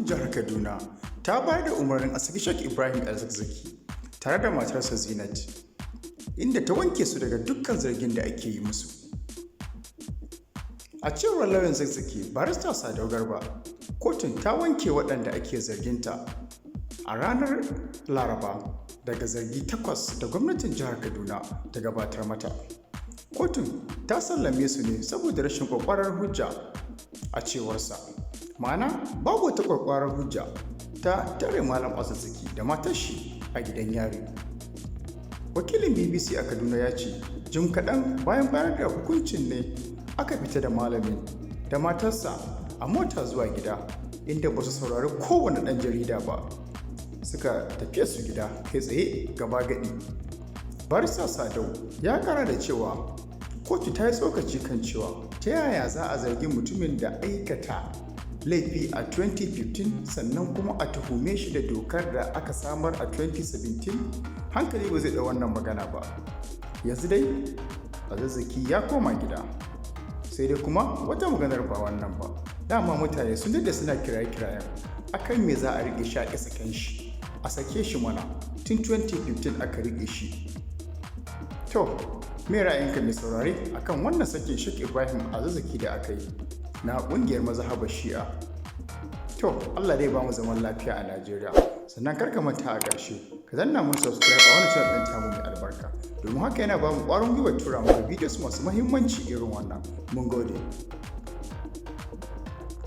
Kotun jihar Kaduna ta bayar da umarnin a saki Sheikh Ibrahim El-Zakzaky tare da matarsa Zinat, inda ta wanke su daga dukkan zargin da ake yi musu. A cewar lauyan Zakzaky, Barista Sadau Garba, kotun ta wanke waɗanda ake zarginta a ranar Laraba daga zargi takwas da gwamnatin jihar Kaduna ta gabatar mata. Kotun ta sallame su ne saboda rashin ƙwaƙƙwarar hujja, a cewarsa. Ma'ana, babu wata ƙwaƙƙwarar hujja ta tare Malam El-Zakzaky da matar shi a gidan yari. Wakilin BBC a Kaduna ya ce jim kaɗan bayan bayar da hukuncin ne aka fita da malamin da matarsa a mota zuwa gida, inda ba su saurari kowane ɗan jarida ba, suka tafiya su gida kai tsaye gaba gadi. Barista Sadau ya kara da cewa kotu ta yi tsokaci kan cewa ta yaya za a zargi mutumin da aikata laifi a 2015, sannan kuma a tuhume shi da dokar da aka samar a 2017? Hankali ba zai ɗau wannan magana ba. Yanzu dai El-Zakzaky ya koma gida. Sai dai kuma wata maganar ba wannan ba, dama mutane sun daɗe suna kiraye-kirayen akan me za a riƙe shi a ƙi saken shi, a sake shi mana, tun 2015 aka riƙe shi. To, me ra'ayinka, mai saurare, akan wannan sakin Sheikh Ibrahim El-Zakzaky da aka yi na ƙungiyar mazhabar Shi'a? To, Allah dai ba mu zaman lafiya a Najeriya. Sannan kar ka manta, a ƙarshe ka danna mun subscribe a wannan channel ɗin tamu mai albarka, domin haka yana ba mu ƙwarin gwiwar tura muku videos masu muhimmanci irin wannan. Mun gode.